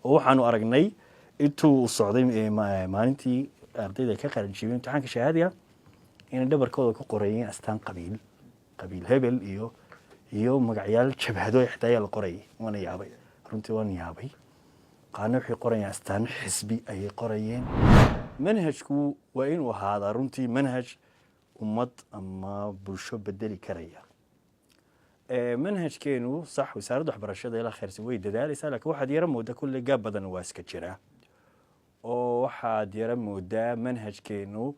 Oo waxaanu aragnay intuu socday maalintii ardayda ka qalinjibiyeen imtixaanka shahaadiga inay dhabarkooda ku qorayeen astaan qabiil, qabiil hebel iyo magacyaal jabhado xitaa ayaa la qorayay. Waana yaabay runtii, waan yaabay. Qaarna waxay qorayeen astaan xisbi ayay qorayeen. Manhajku waa inuu ahaadaa runtii manhaj ummad ama bulsho bedeli karaya. Manhajkeenu sax, wasaaradda waxbarashada ilaa khayrsi way dadaalaysaa, laakiin waxaad yara moodaa kulle gaab badan waa iska jira, oo waxaad yara moodaa manhajkeenu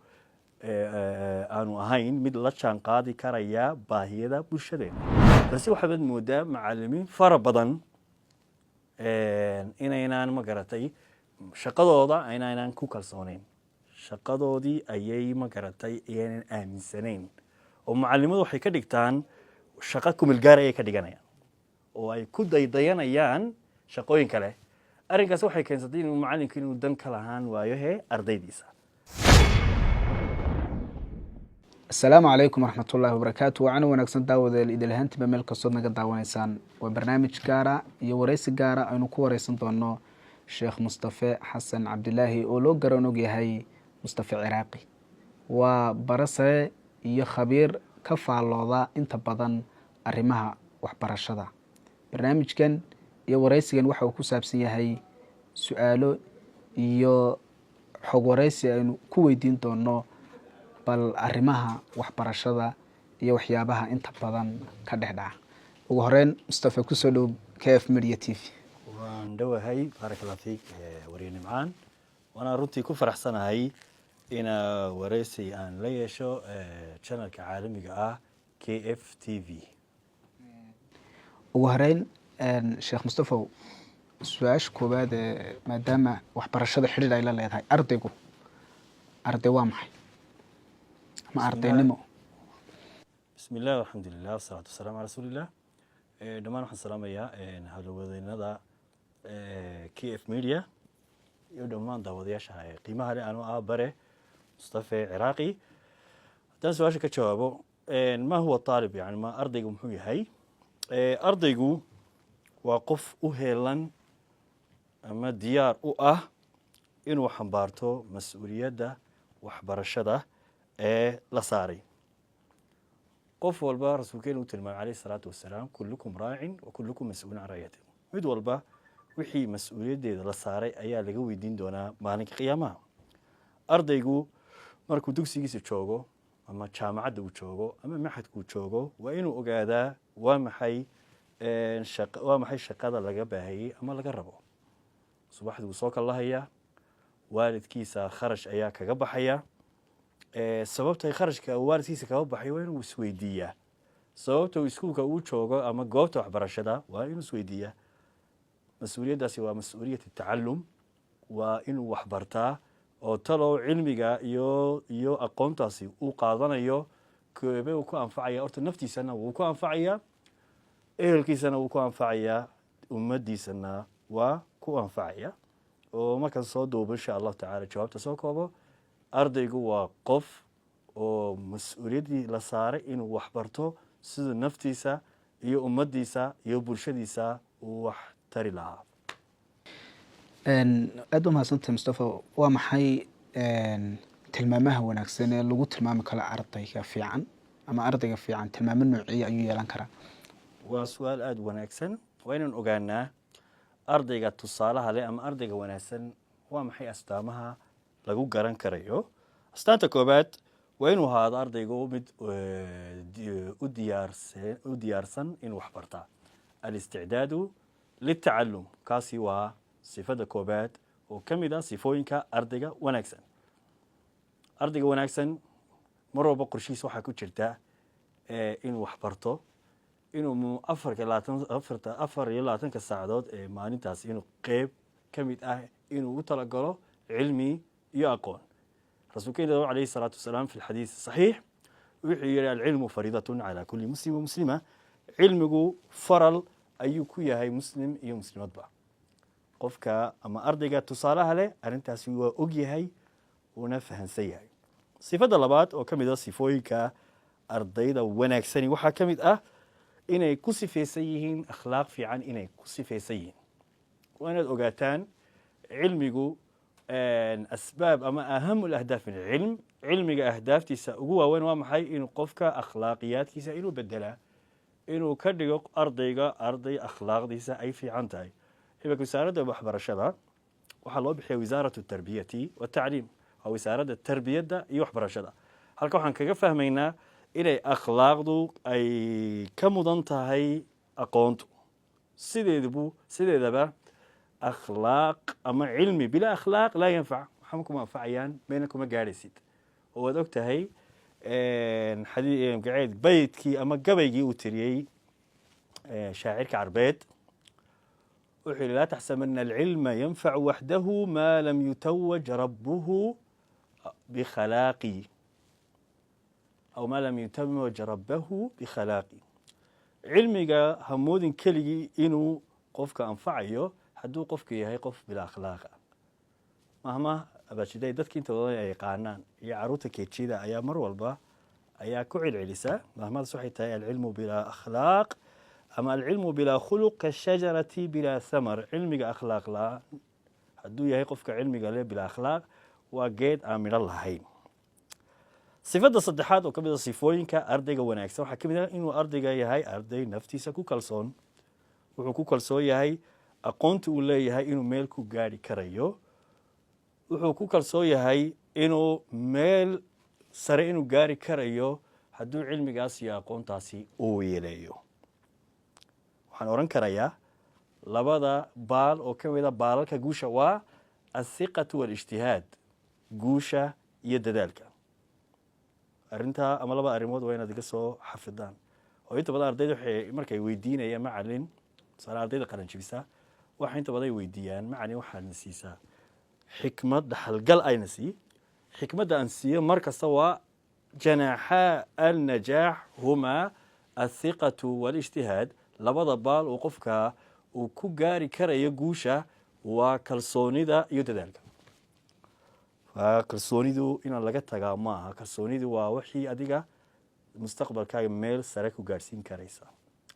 aanu ahayn mid la jaan qaadi karaya baahiyada bulshadeena. Balse waxaad moodaa macalimiin fara badan inaynaan, ma garatay, shaqadooda aynaynaan ku kalsooneyn, shaqadoodii ayay, ma garatay, ayaynan aaminsanayn, oo macalimadu waxay ka dhigtaan shaqo kumilgaar ayay ka dhiganayaan oo ay ku daydayanayaan shaqooyin kale. Arrinkaas waxay keensatay inuu macalinku inuu dan ka lahaan waayo he ardaydiisa. Asalaamu calaykum waraxmatullaahi wabarakaatu. Waacana wanaagsan daawadeel idilhaantiba meel kastood naga daawanaysaan. Waa barnaamij gaara iyo wareysi gaara aynu ku wareysan doono Sheekh Mustafe Xasan Cabdilaahi, oo loo garan og yahay Mustafe Ciraaqi. Waa barasare iyo khabiir ka faallooda inta badan arrimaha waxbarashada. Barnaamijkan iyo wareysigan waxa uu ku saabsan yahay su-aalo iyo xog wareysi aynu ku weydiin doono bal arrimaha waxbarashada iyo waxyaabaha inta badan ka dhex dhaca. Ugu horeyn, Mustafe, kusoo dhow KF Media TV. Waan dhowahay, baarak allah fiik, wariye Nimcaan. Waana runtii ku faraxsanahay ina wareysi aan la yeesho channelka caalamiga ah KF TV. Ugu horeyn, Sheekh Mustafow, su-aasha koowaad ee maadaama waxbarashada xidhiir ay la leedahay ardaygu, arday waa maxay ama ardaynimo? Bismi illah, alxamdulilah, wasalaatu wasalamu calaa rasuulillah. Dhammaan waxaan salaamayaa howlwadeynada KF Media iyo dhammaan daawadayaasha qiimaha leh. Anuu ah bare Mustafe Ciraaqi, haddaan su-aasha ka jawaabo, ma huwa aalib, yani ma ardaygu muxuu yahay? Ardaygu waa qof u heelan ama diyaar u ah inuu xambaarto mas-uuliyadda waxbarashada ee la saaray. Qof walba rasuulkeenu u tilmaamay calayhi salaatu wasalaam: "Kullukum raacin wa kullukum mas-uulun can raciyati." Mid walba wixii mas-uuliyaddeeda la saaray ayaa laga weydiin doonaa maalinka qiyaamaha. Ardaygu markuu dugsigiisa joogo ama jaamacadda uu joogo ama maxadka uu joogo, waa inuu ogaadaa waa maxay shaqada laga baahayey ama laga rabo. Subaxdii wuu soo kallahayaa, waalidkiisa kharash ayaa kaga baxaya. Sababta kharashka waalidkiisa kaga baxay waa inuu isweydiiyaa. Sababta uu iskuulka uu joogo ama goobta waxbarashada waa inuu isweydiiyaa. Mas-uuliyaddaasi waa mas-uuliyat tacalum, waa inuu waxbartaa oo talow cilmiga iyo aqoontaasi uu qaadanayo keebe uu ku anfacaya. Horta naftiisana wuu ku anfacayaa, ehelkiisana wuu ku anfacayaa, ummaddiisana waa ku anfacaya. Oo markaan soo duubo, insha allahu tacala, jawaabta soo koobo, ardaygu waa qof oo mas-uuliyaddii la saaray inuu waxbarto siduu naftiisa iyo ummaddiisa iyo bulshadiisa uu wax tari lahaa. Aada u mahadsantahay, Mustafa. Waa maxay tilmaamaha wanaagsan ee lagu tilmaami karo ardayga fiican, ama ardayga fiican tilmaamo noociya ayuu yeelan karaa? Waa su-aal aada u wanaagsan. Waa inaan ogaanaa ardayga tusaalaha leh ama ardayga wanaagsan waa maxay astaamaha lagu garan karayo. Astaanta koobaad waa inuu ahaado ardaygu mid u diyaarsan inuu wax bartaa, alisticdaadu litacalum. Kaasi waa sifada koobaad oo ka mid ah sifooyinka ardayga wanaagsan. Ardayga wanaagsan mar walba qorshihiisa waxaa ku jirta inuu wax barto, inuu afarka labaatan afarta 24-ka saacadood ee maalintaas inuu qeyb ka mid ah inuu u talagalo cilmi iyo aqoon. Rasuulkeena calayhi salaatu wasalaam fi lxadiis saxiix wuxuu yihi: "Alcilmu fariidatun calaa kulli muslim wa muslima." Cilmigu faral ayuu ku yahay muslim iyo muslimadba. Qofka ama ardayga tusaalaha leh arrintaasi waa og yahay, uuna fahansan yahay. Sifada labaad oo ka mid ah sifooyinka ardayda wanaagsani waxaa ka mid ah inay ku sifaysan yihiin akhlaaq fiican, inay ku sifaysan yihiin. Waa inaad ogaataan Cilmigu asbaab ama أهم الأهداف من العلم, cilmiga ahdaaftiisa ugu waaweyn waa maxay? Inuu qofka akhlaaqiyaadkiisa inuu bedelaa, inuu ka dhigo ardayga arday akhlaaqdiisa ay fiican tahay. Iminka wasaaradda waxbarashada waxaa loo bixiya وزارة التربية والتعليم, waa wasaaradda tarbiyadda iyo waxbarashada. Halka waxaan kaga fahmaynaa inay akhlaaqdu ay ka mudan tahay aqoontu. Sideedaba akhlaaq ama cilmi bilaa akhlaaq لا ينفع, waxba kuma anfacayaan, meelna kuma gaadhaysid. Oo waad og tahay magaceed baydkii ama gabaygii uu tiriyey shaacirka Carbeed, wuxuu yihi: "لا تحسبن العلم ينفع وحده ما لم يتوج ربه بخلاقي أو ما لم يتوج ربه بخلاقي." Cilmiga hamoodin keligii inuu qofka anfacayo hadduu qofka yahay qof bilaa akhlaaqa. Mahma abaashiday dadka inta badan ay yaqaanaan iyo caruurta keejida ayaa mar walba ayaa ku celcelisa mahmadaas. Waxay tahay: "العلم بلا أخلاق" ama "العلم بلا خلق كالشجرة بلا ثمر." Cilmiga akhlaaq la hadduu yahay qofka cilmiga leh bilaa akhlaaq, waa geed aan midho lahayn. Sifadda saddexaad oo ka mid a sifooyinka ardayga wanaagsan waxaa ka mid ah inuu ardayga yahay arday naftiisa ku kalsoon. Wuxuu ku kalsoon yahay aqoonta uu leeyahay inuu meel ku gaadhi karayo. Wuxuu ku kalsoon yahay inuu meel sare inuu gaari karayo hadduu cilmigaas iyo aqoontaasi uu yeeleeyo. Waxaan odhan karayaa labada baal oo ka mid a baalalka guusha waa الثقة والاجتهاد, guusha iyo dadaalka. Arrintaa ama laba arrimood waa inaad iga soo xafidaan. Oo inta badan ardayda waxay markay weydiinayaan macalin, tusaale ardayda qalanjibisa, waxa inta badan ay weydiiyaan: "Macalin, waxaadna siisaa xikmad dhaxalgal." Ayna sii xikmadda aan siiyo mar kasta waa: جناحا النجاح هما الثقة والاجتهاد. Labada baal uu qofka uu ku gaari karayo guusha waa kalsoonida iyo dadaalka. Kalsoonidu inaan laga tagaa maaha. Kalsoonidu waa wixii adiga mustaqbalkaaga meel sare ku gaadhsiin karaysa.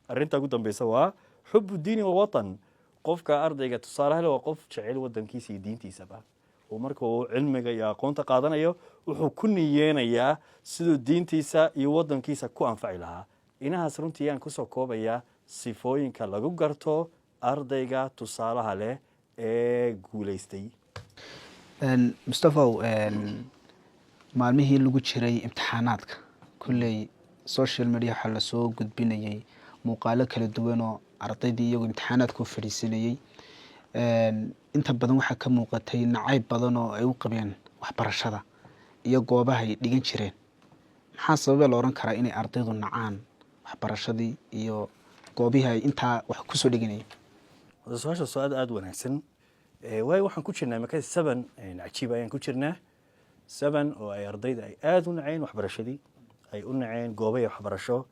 Arrinta ugu dambeysa waa حب الدين والوطن. Qofka ardayga tusaalaha waa qof jecel wadankiisa iyo diintiisaba, oo marka uu cilmiga iyo aqoonta qaadanayo wuxuu ku niyeenayaa siduu diintiisa iyo wadankiisa ku anfaci lahaa. Inahaas runtii ayaan kusoo koobayaa sifooyinka lagu garto ardayga tusaalaha leh ee guulaystay. Mustafaw, maalmihii lagu jiray imtixaanaadka, kolley social media waxaa lasoo gudbinayay muuqaalo kala duwan oo ardaydii iyagoo imtixaanaadka u fadhiisanayey. Inta badan waxaa ka muuqatay nacayb badan oo ay u qabeen waxbarashada iyo goobahay dhigan jireen. Maxaa sababee la ohan karaa inay ardaydu nacaan waxbarashadii iyo goobihii ay intaa wax kusoo dhiganayeen? Su-aasha su-aal aada wanaagsan waayo waxaan ku jirnaa maka seven cajiib ayaan ku jirnaa, seven oo ay ardayda ay aada u naceen waxbarashadii, ay u naceen goobahii waxbarasho,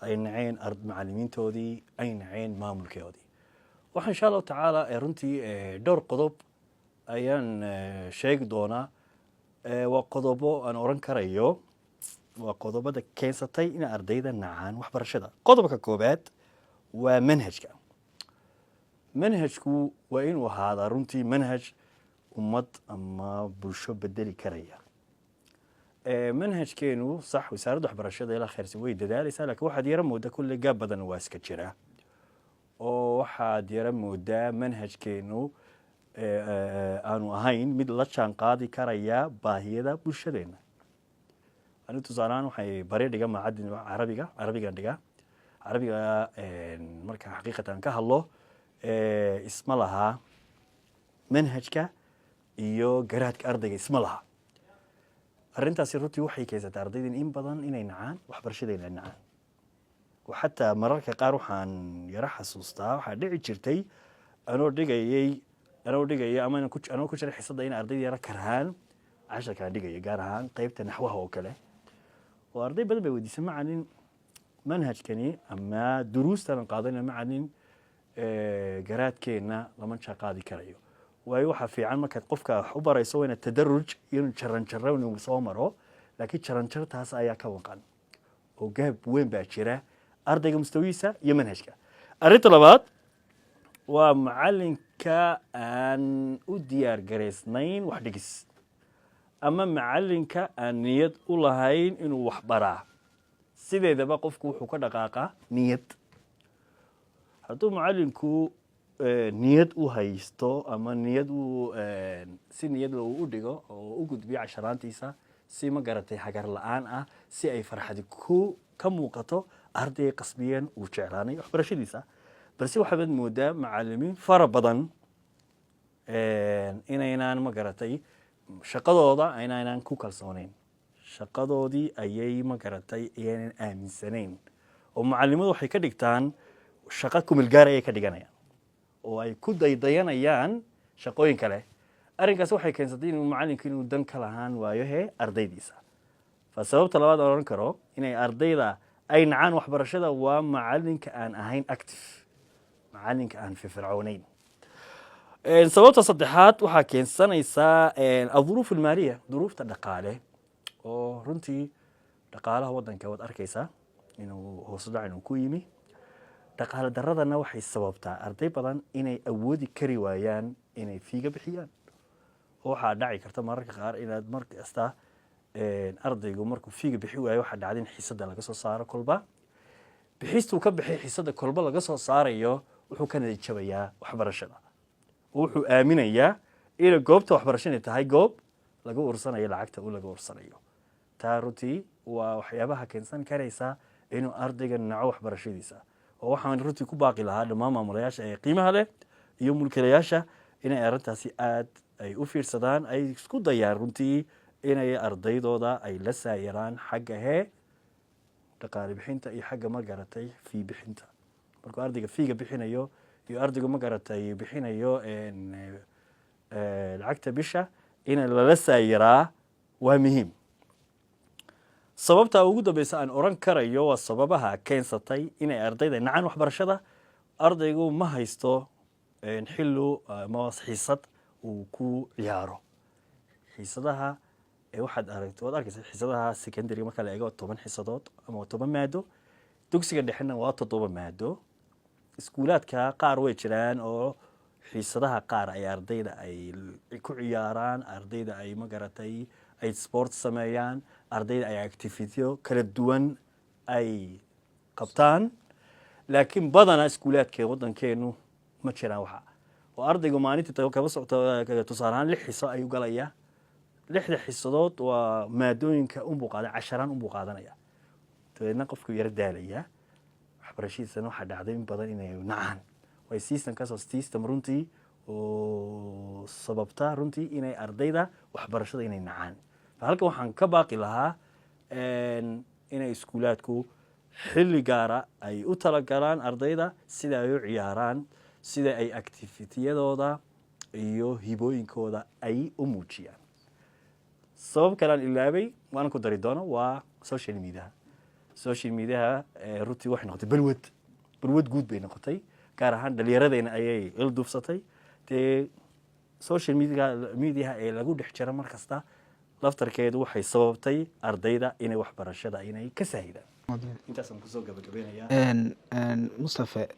ay naceen macalimiintoodii, ay naceen maamulkoodii. Waxaa insha Allahu tacaala runtii dhowr qodob ayaan sheegi doonaa. Waa qodobo aan oran karayo waa qodobada keensatay inay ardayda nacaan waxbarashada. Qodobka koobaad waa manhajka. Manhajku waa inuu ahaadaa runtii manhaj ummad ama bulsho bedeli karaya. Manhajkeenu sax, wasaaradda waxbarashada ilaa khayrsi way dadaalaysaa, lakin waxaad yaro moodaa kulle gaab badan waa iska jira, oo waxaad yaro moodaa manhajkeenu aanu ahayn mid la jaan qaadi karaya baahiyada bulshadeena. Anigu tusaalehaan waxay bari dhiga macadin carabiga, carabigan dhiga. Carabiga marka xaqiiqatan ka hadlo, isma lahaa manhajka iyo garaadka ardayga, isma laha. Arrintaasi runtii waxay keysatay ardaydan in badan inay nacaan waxbarashada, inay nacaan. Oo xataa mararka qaar waxaan yaro xasuustaa waxaa dhici jirtay anoo dhigaya ama anoo ku jiray xisadda in ardayda yaro karhaan casharkaan dhigaya, gaar ahaan qeybta naxwaha oo kale, oo arday badan bay weydiisay: "Macalin, manhajkani ama duruustan aan qaadanaya, macalin, garaadkeenna lama jaan qaadi karayo." Waayo waxaa fiican markaad qofka wax u barayso waa inaad تدرج, inuu jaranjaro inuu soo maro, laakiin jaranjartaas ayaa ka waqan oo gaab weyn baa jira ardayga mustawihiisa iyo manhajka. Arrinta labaad Waa macalinka aan u diyaar garaysnayn wax dhigis ama macalinka aan niyad u lahayn inuu wax baraa. Sideedaba qofku wuxuu ka dhaqaaqaa niyad. Hadduu macalinku niyad u haysto ama niyad uu si niyadla uu u dhigo oo u gudbiyo casharaantiisa si, ma garatay, hagar la-aan ah, si ay farxadi ku ka muuqato, ardayga qasbiyeen uu jeclaanay waxbarashadiisa. Balse waxaad moodaa macalimiin fara badan inaynaan, ma garatay, shaqadooda aynaan ku kalsoonayn, shaqadoodii ayay, ma garatay, ayaynan aaminsanayn, oo macalimadu waxay ka dhigtaan shaqo kumilgaar ayay ka dhiganayaan oo ay ku daydayanayaan shaqooyin kale. Arrinkaas waxay keensatay inuu macalinku inuu dan ka lahaan waayo he ardaydiisa. Fa sababta labaad aan odhan karo inay ardayda ay nacaan waxbarashada waa macalinka aan ahayn active, macalinka aan firfircoonayn. Sababta saddexaad waxaa keensanaysaa الظروف المالية, duruufta dhaqaale, oo runtii dhaqaalaha waddanka waad arkaysaa inuu hoos u dhac inuu ku yimi. Dhaqaale daradana waxay sababtaa arday badan inay awoodi kari waayaan inay fee-ga bixiyaan, oo waxaa dhaci karta mararka qaar inaad mar kasta ardaygu markuu fee-ga bixi waayo, waxaa dhacda in xiisadda laga soo saaro. Kolba bixistuu ka bixay xiisadda kolba laga soo saarayo, wuxuu ka nadijabayaa waxbarashada oo wuxuu aaminayaa inay goobta waxbarasho inay tahay goob laga ursanayo lacagta uu laga ursanayo. Taa runtii waa waxyaabaha keensan karaysa inuu ardayga naco waxbarashadiisa. Oo waxaan runtii ku baaqi lahaa dhammaan maamulayaasha ee qiimaha leh iyo mulkiilayaasha inay arrintaasi aad ay u fiirsadaan, ay isku dayaan runtii inay ardaydooda ay la saayiraan xagga hee dhaqaale bixinta iyo xagga, ma garatay, fee bixinta. Markuu ardayga fee-ga bixinayo iyo ardaygu, ma garatay, bixinayo lacagta bisha, in lala saayiraa waa muhiim. Sababta ugu dambeysa aan oran karayo waa sababaha keensatay inay ardayda nacaan waxbarashada: ardaygu ma haysto xillu ama xiisad uu ku ciyaaro. Xiisadaha waxaad aragto, waad arkaysa, xiisadaha secondary marka la eego 10 xiisadood ama 10 maado, dugsiga dhexena waa toddoba maado. Iskuulaadka qaar way jiraan oo xiisadaha qaar ay ardayda ay ku ciyaaraan, ardayda ay, ma garatay, ay sport sameeyaan, ardayda ay activity-yo kala duwan ay qabtaan, laakiin badanaa iskuulaadka waddankeenu ma jiraan waxa oo ardaygu maalintii kaba socto, tusaale ahaan, lix xiso ayuu galayaa. Lixda xisadood waa maadooyinka unbuu qaadan, casharaan unbuu qaadanaya. Dabeedna qofku yaro daalaya, waxbarashadiisana waxaa dhacday in badan inay nacaan. Way system-kaas oo system runtii oo sababta runtii inay ardayda waxbarashada inay nacaan. Halkan waxaan ka baaqi lahaa inay iskuulaadku xilli gaara ay u talagalaan ardayda sida ay u ciyaaraan, sida ay activity-yadooda iyo hibooyinkooda ay u muujiyaan. Sabab kale aan ilaabay waan ku dari doono waa social media-ha. Social media-ha runtii waxay noqotay balwad, balwad guud bay noqotay, gaar ahaan dhalinyaradeyna ayay ilduufsatay. Dee social media-ha ee lagu dhex jira mar kasta laftarkeedu waxay sababtay ardayda inay waxbarashada inay ka saahidaan. Intaasaan kusoo gabagabeynayaa. Mustafe,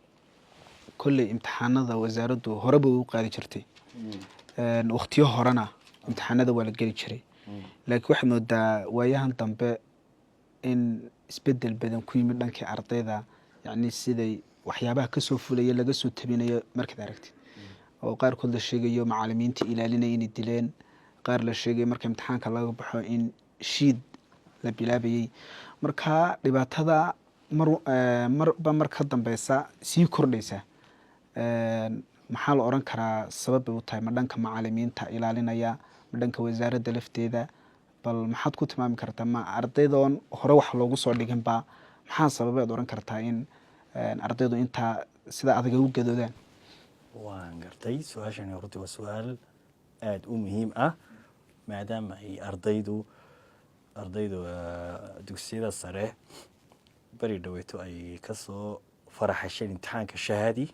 kolley imtixaanada wasaaraddu horeba u qaadi jirtay, waktiyo horena imtixaanada waa la geli jiray, laakiin waxaad moodaa waayahan dambe in isbedel badan ku yimid dhankii ardayda, yacni siday waxyaabaha kasoo fulaya laga soo tabinayo markaad aragtid, oo qaarkood la sheegayo macalimiinta ilaalinaya inay dileen, qaar la sheegayo marka imtixaanka laga baxo in shiid la bilaabayey. Marka dhibaatada mar marba mar ka dambeysa sii kordhaysa, maxaa la oran karaa sabab bay u tahay? Ma dhanka macalimiinta ilaalinaya, ma dhanka wasaaradda lafteeda? Bal maxaad ku tilmaami kartaa? Ma ardaydoon hore wax loogu soo dhiginba? Maxaa sababeed oran kartaa in ardaydu intaa sida adag ay u gadoodaan? Waan gartay. Su-aashani runtii waa su-aal aada u muhiim ah, maadaama ay ardaydu dugsiyada sare beri dhaweeto ay kasoo faraxasheen imtixaanka shahaadi.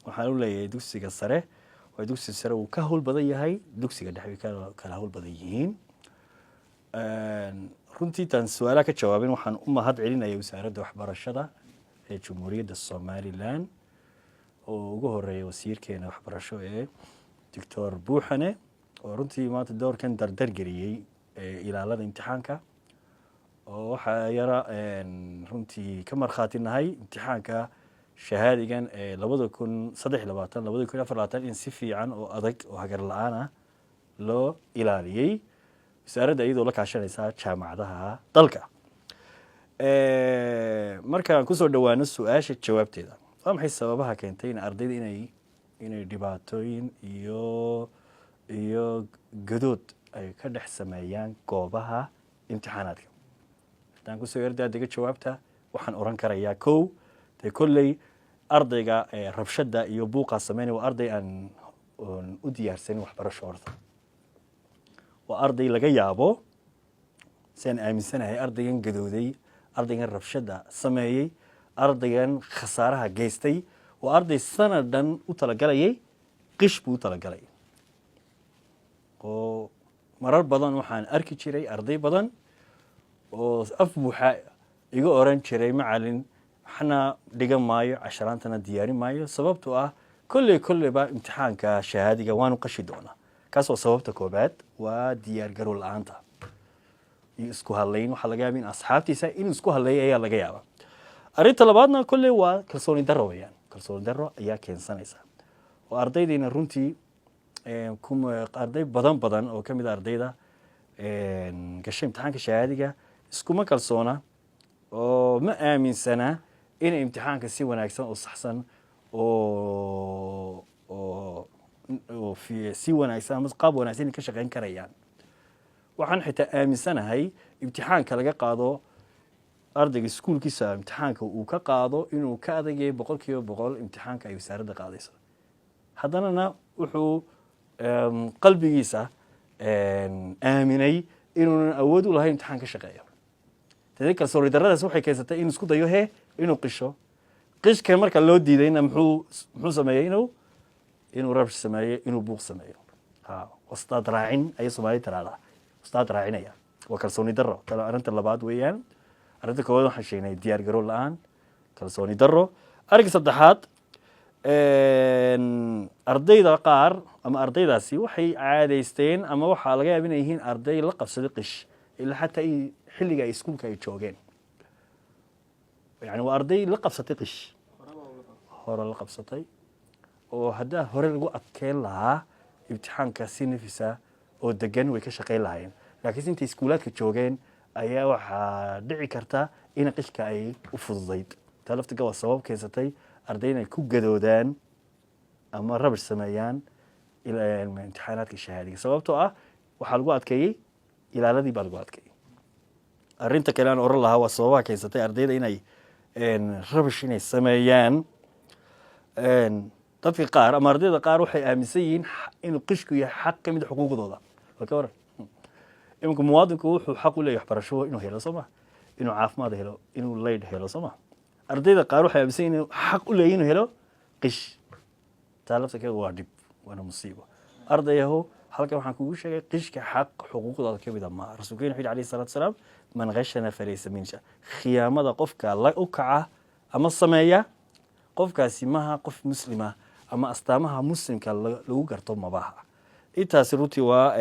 Waxaan u leeyahay dugsiga sare waa dugsiga sare uu ka hawl badan yahay dugsiga dhexe, way kala hawl badan yihiin runtii. Taan su-aalaha ka jawaabin, waxaan u mahad celinaya Wasaaradda Waxbarashada ee Jamhuuriyadda Somaliland. Oo ugu horeeya wasiirkeena waxbarasho ee Doctor Buuxane, oo runtii maanta doorkan dardar geliyey ilaalada imtixaanka, oo waxaa yara runtii ka markhaati nahay imtixaanka shahaadigan ee 2023, 2024 in si fiican oo adag oo hagar la-aan ah loo ilaaliyey, wasaaradda iyadoo la kaashanaysa jaamacadaha dalka. Markaan kusoo dhowaano su-aasha jawaabteeda, waa maxay sababaha keentay in ardayda inay dhibaatooyin iyo gadood ay ka dhex sameeyaan goobaha imtixaanaadka? Haddaan kusoo yardaadega jawaabta, waxaan oran karayaa kow, dee kolley ardayga rabshada iyo buuqaa sameynaya waa arday aan oon u diyaarsanin waxbarasho. Horta waa arday laga yaabo, si aan aaminsanahay, ardaygan gadooday, ardaygan rabshada sameeyey, ardaygan khasaaraha geystay, waa arday sanad dhan u talagalayay qish buu u talagalay. Oo marar badan waxaan arki jiray arday badan oo af buuxa iga oran jiray: "Macalin, waxna dhigan maayo, casharaantana diyaarin maayo, sababtoo ah kolley kolleyba imtixaanka shahaadiga waanu qashi doonaa." Kaas waa sababta koobaad, waa diyaar garow la-aanta iyo isku hadlayn. Waxaa laga yaaba in asxaabtiisa inuu isku hadleeyo ayaa laga yaaba. Arrinta labaadna kolley waa kalsooni darro weeyaan. Kalsooni darro ayaa keensanaysa, oo ardaydayna runtii arday badan badan oo ka mid a ardayda gashay imtixaanka shahaadiga iskuma kalsoona oo ma aaminsana inay imtixaanka si wanaagsan oo saxsan oo si wanaagsan ama qaab wanaagsan inay ka shaqeyn karayaan. Waxaan xitaa aaminsanahay imtixaanka laga qaado ardayga iskuulkiisa, imtixaanka uu ka qaado, inuu ka adagyahay 100% imtixaanka ay wasaaradda qaadayso. Haddanana wuxuu qalbigiisa aaminay inuunan awood u lahayn imtixaan ka shaqeeyo. Tadee kalsooni darradaas waxay keensatay inuu isku dayo inuu qisho. Qishka marka loo diidayna muxuu sameeyey? Inuu rabsh sameeyo, inuu buuq sameeyo. Ha wastaad raacin ayay Soomaali tiraahdaa, wastaad raacinaya. Waa kalsooni darro. Arrinta labaad weeyaan. Arrinta koowaad waxaan sheegnay diyaar garow la-aan, kalsooni darro. Arrinka saddexaad, ardayda qaar ama ardaydaasi waxay caadaysteen ama waxaa laga yaaba inay yihiin arday la qabsaday qish ilaa xataa xilliga ay iskuulka ay joogeen. Yani waa arday la qabsatay qish, hore la qabsatay, oo haddaa hore lagu adkeyn lahaa imtixaanka si nafisa oo degan way ka shaqeyn lahaayeen. Laakiinse intay iskuulaadka joogeen ayaa waxaa dhici karta in qishka ay u fududayd. Taa laftiga waa sabab keensatay arday inay ku gadoodaan ama rabish sameeyaan imtixaanaadka shahaadiga, sababtoo ah waxaa lagu adkeeyey, ilaaladii baa lagu adkeeyey. Arrinta kale aan oran lahaa waa sababaha keensatay ardayda inay rabish inay sameeyaan, dadka qaar ama ardayda qaar waxay aaminsan yihiin inuu qishku yahay xaq ka mid a xuquuqdooda. Waa ka waran, iminka muwaadinku wuxuu xaq u leeyahay waxbarasho inuu helo, soo ma? Inuu caafimaad helo, inuu laydh helo, soo ma? Ardayda qaar waxay aaminsan yihiin inuu xaq u leeyahay inuu helo qish. Taa laftarkeedu waa dhib, waana musiibo. Ardayahow, halkan waxaan kugu sheegay qishka xaq xuquuqdooda ka mid a maaha. Rasuulkeena wuxuu yidhi alayhi salaatu wasalaam: "Man ghashana falaysa minna." Khiyaamada qofka la u kaca ama sameeya, qofkaasi maha qof muslima ama astaamaha muslimka lagu garto mabaha. Intaasi runtii waa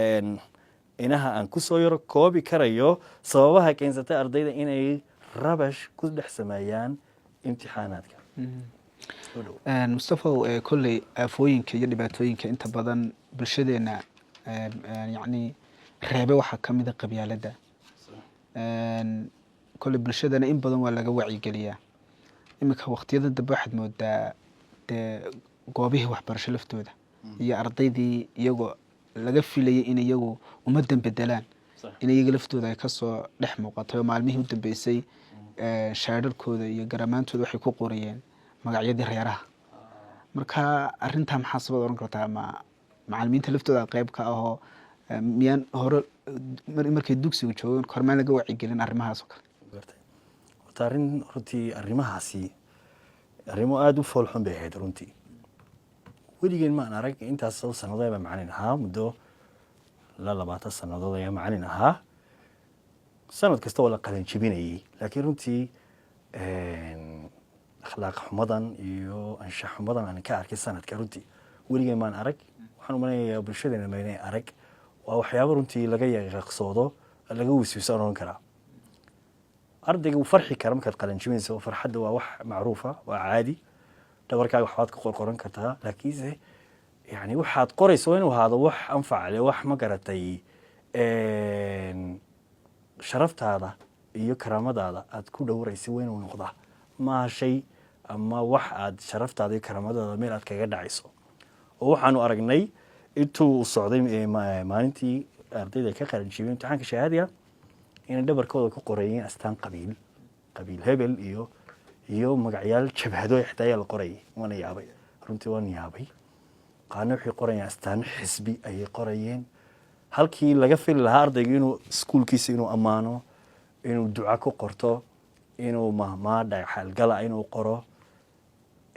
inaha aan kusoo yaro koobi karayo sababaha keensatay ardayda inay rabash ku dhex sameeyaan imtixaanaadka. Mustafaw, kolley aafooyinka iyo dhibaatooyinka inta badan bulshadeena yacni reebe waxaa ka mid a qabyaaladda. Kolley bulshadana in badan waa laga wacyigeliyaa. Iminka waqtiyada dambe waxaad moodaa dee goobihii waxbarasho laftooda iyo ardaydii iyagoo laga filayay in iyagu ummaddan bedelaan in iyaga laftooda ay kasoo dhex muuqatay, oo maalmihii u dambeysay shaadharkooda iyo garamaantooda waxay ku qorayeen magacyadii reeraha. Marka arrintaa maxaa sabad oran kartaa? Ma macalimiinta laftooda qeyb ka ahoo miyaan hore markay dugsiga joogeen kormaan laga wacyigelin arrimahaas oo kale? Horta arrin runtii arrimahaasi arrimo aada u foolxun bay ahayd runtii. Weligeen maan arag. Intaas oo sannadood baa macalin ahaa, muddo la 20 sannadood ayaa macalin ahaa. Sanad kasta waa la qalin jebinayay, laakiin runtii Akhlaaq xumadan iyo anshax xumadan aan ka arkay sanadka runtii weligay maan arag. Waxaan umaleeyayaa bulshadeena maynay arag. Waa waxyaabo runtii laga yaqyaqsoodo, laga wiswiso aan oran karaa. Ardayga wuu farxi kara markaad qalanjibinayso. Farxadda waa wax macruufa, waa caadi. Dhabarkaaga waxbaad ku qorqoran kartaa, laakiinse yani waxaad qorayso waa inuu ahaado wax anfac leh, wax ma garatay sharaftaada iyo karaamadaada aad ku dhowraysa waa inuu noqdaa. Maaha shay ama wax aad sharaftaada iyo karaamadaada meel aad kaga dhacayso. Oo waxaanu aragnay intuu socday maalintii ardayda ay ka qalanjibiyeen imtixaanka shahaadiga inay dhabarkooda ku qorayeen astaan qabiil, qabiil hebel iyo magacyaal jabhado xitaa ayaa la qorayay. Waana yaabay runtii, waan yaabay. Qaarna waxay qorayeen astaano xisbi ayay qorayeen, halkii laga fili lahaa ardayga inuu iskuulkiisa inuu ammaano, inuu duca ku qorto, inuu mahmaa dhagaxaalgala inuu qoro.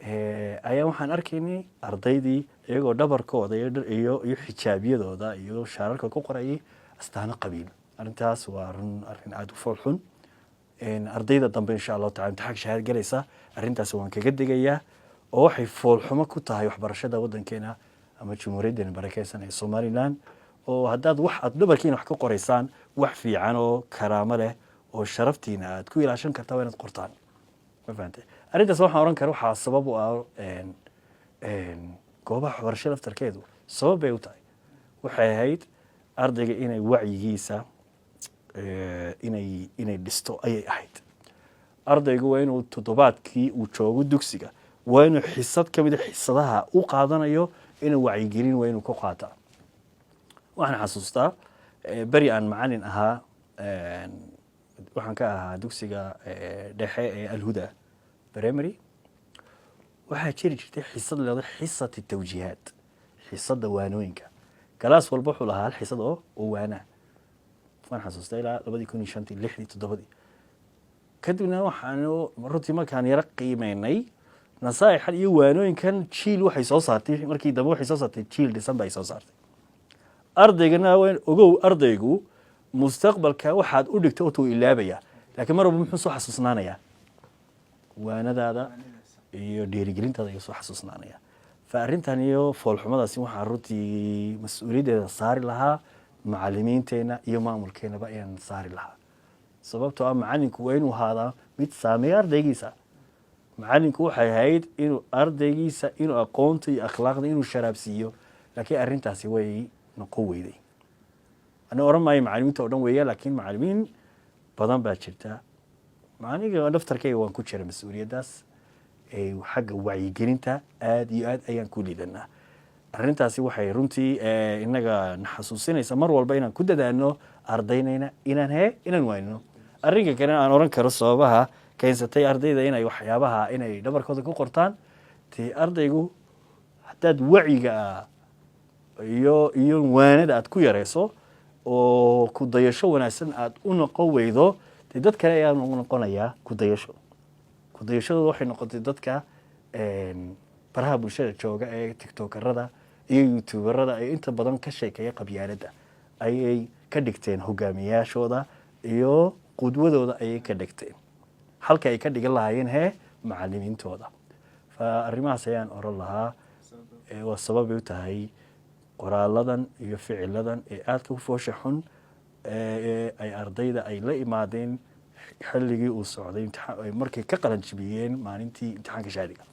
Ayaa waxaan arkaynay ardaydii iyagoo dhabarkooda iyo xijaabyadooda iyo shaararka ku qorayay astaano qabiil. Arrintaas waa run arrin aada u fool xun. Ardayda dambe, insha Allahu tacala, imtixaanka shahaad galaysa, arrintaas waan kaga digayaa, oo waxay foolxumo ku tahay waxbarashada waddankeena ama jamhuuriyaddeena barakeysan ee Somaliland. Oo haddaad wax aad dhabarkiina wax ka qoraysaan, wax fiican oo karaamo leh oo sharaftiina aad ku ilaashan kartaa waa inaad qortaan. Ma fahantay? Arrintaas waxaan oran kara waxaa sabab u ah goobaha waxbarashada laftarkeedu sabab bay u tahay. Waxay ahayd ardayga inay wacyigiisa inay dhisto ayay ahayd. Ardaygu waa inuu toddobaadkii uu joogo dugsiga, waa inuu xisad ka mid a xisadaha u qaadanayo inuu wacyigelin waa inuu ku qaataa. Waxaan xasuustaa beri aan macalin ahaa, waxaan ka ahaa dugsiga dhexe ee Alhuda Primary. Waxaa jiri jirtay xisad leedo xisati tawjiihaat, xisada waanooyinka. Galaas walba wuxuu lahaa hal xisad oo waanaa. Waan xasuustaa ilaa 2005-tii, 6-dii, 7-dii. Kadibna waxaanu runtii markaan yaro qiimeynay nasaaixan iyo waanooyinkan, jiil waxay soo saartay markii dambe, waxay soo saartay jiil dhisan bay soo saartay. Ardaygana waa ogow, ardaygu mustaqbalka waxaad u dhigtay horta wuu ilaabaya, laakiin mar walba muxuu soo xasuusnaanayaa? Waanadaada iyo dhiirigelintaada ayuu soo xasuusnaanaya. Fa arrintan iyo foolxumadaasi waxaan runtii mas-uuliyaddeeda saari lahaa macalimiinteena iyo maamulkeenaba ayaan saari lahaa, sababtoo ah macalinku waa inuu ahaadaa mid saameeya ardaygiisa. Macalinku waxay ahayd inuu ardaygiisa inuu aqoonta iyo akhlaaqda inuu sharaabsiiyo, laakiin arrintaasi way noqon weyday. Ana oran maayo macalimiinta oo dhan weeya, laakiin macalimiin badan baa jirta. Aniga daftarkayga waan ku jira mas-uuliyaddaas. Xagga wacyigelinta aada iyo aad ayaan ku liidanaa. Arrintaasi waxay runtii inaga na xasuusinaysa mar walba inaan ku dadaalno ardaynayna inaan inaan waanino. Arrinka kale aan oran karo sababaha keensatay ardayda inay waxyaabaha inay dhabarkooda ku qortaan, dee ardaygu haddaad wacyiga iyo waanada aad ku yareyso oo ku dayasho wanaagsan aad u noqon weydo, dee dad kale ayaa noqonayaa ku dayasho. Ku dayashadooda waxay noqotay dadka baraha bulshada jooga ee tiktokerada iyo youtuberada ee inta badan ka sheekeeya qabyaaladda ayay ka dhigteen hogaamiyaashooda iyo qudwadooda ayay ka dhigteen, halka ay ka dhigan lahaayeen macalimiintooda. Fa arrimahaas ayaan oran lahaa waa sababay u tahay qoraaladan iyo ficiladan ee aadka u foosha xun ee ay ardayda ay la imaadeen xilligii uu socday imtixaan, markay ka qalan jibiyeen maalintii imtixaanka shahaadiga.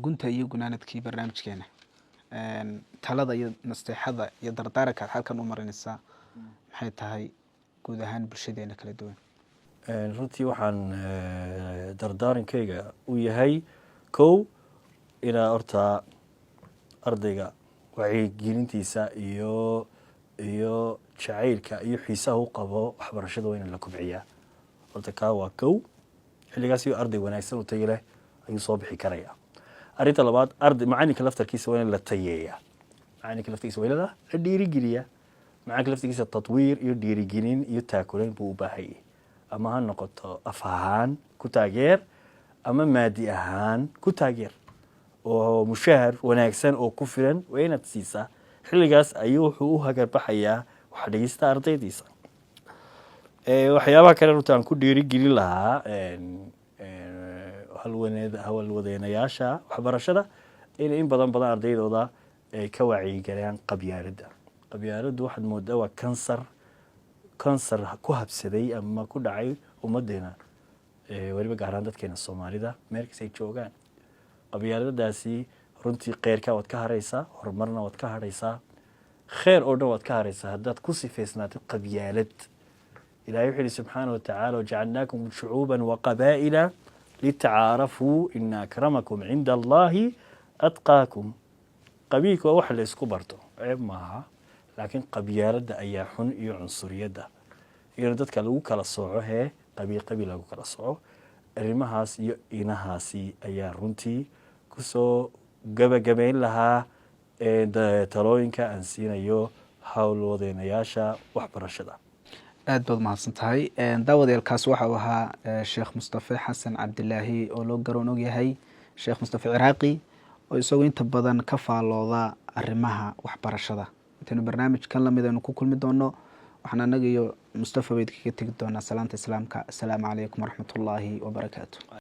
Gunta iyo gunaanadkii barnaamijkeena, talada iyo nasteexada iyo dardaaranka aad halkan u marinaysaa maxay tahay guud ahaan bulshadeena kala duwan? Runtii waxaan dardaarankayga u yahay, kow, inaa horta ardayga wacyigelintiisa iyo jacaylka iyo xiisaha u qabo waxbarashada waa in la kobciyaa. Horta kaa waa kow. Xilligaas iyo arday wanaagsan oo tayo leh ayuu soo bixi karaya. Arrinta labaad, arday macalinka laftarkiisa waa in la tayeeyaa. Macalinka laftarkiisa waa in la dhiirigeliyaa. Macalinka laftarkiisa tatwiir iyo dhiirigelin iyo taakulayn buu u baahanyay, ama ha noqoto af ahaan ku taageer ama maadi ahaan ku taageer, oo mushahar wanaagsan oo ku filan waa inaad siisaa. Xilligaas ayuu wuxuu u hagarbaxayaa wax dhegeysta ardaydiisa. Waxyaabaha kale runta aan ku dhiirigelin lahaa hawlwadeenayaasha waxbarashada inay in badan badan ardaydooda ay ka wacyigeliyaan qabyaaladda. Qabyaaladdu waxaad moodaa waa kansar, kansar ku habsaday ama ku dhacay ummaddeena, weliba gaar ahaan dadkeena Soomaalida meel kasta ay joogaan. Qabyaaladaasi runtii kheyrka waad ka haraysaa, horumarna waad ka haraysaa, kheer oo dhan waad ka haraysaa haddaad ku sifaysnaatid qabyaalad. Ilahay wuxuu yihi subxaana wa tacaala: "Wajacalnaakum shucuuban waqabaa'ila litacaarafuu, ina akramakum cinda Allahi atqaakum." Qabiilka waa wax la isku barto, ceeb maaha, laakiin qabyaaladda ayaa xun iyo cunsuriyadda iyona dadka lagu kala sooco, hee, qabiil qabiil lagu kala sooco. Arrimahaas iyo inahaasi ayaa runtii kusoo gabagabayn lahaa talooyinka aan siinayo howlwadeenayaasha waxbarashada. Aad baad mahadsan tahay. Daawadayaalkaas waxa uu ahaa Sheekh Mustafe Xasan Cabdilaahi, oo loo garoon og yahay Sheekh Mustafe Ciraaqi, oo isagoo inta badan ka faalooda arrimaha waxbarashada. Intaynu barnaamijkan lamid aynu ku kulmi doono, waxaan anaga iyo Mustafa bayd kaga tegi doonaa salaanta Islaamka. Asalaamu calaykum waraxmatullaahi wabarakaatu.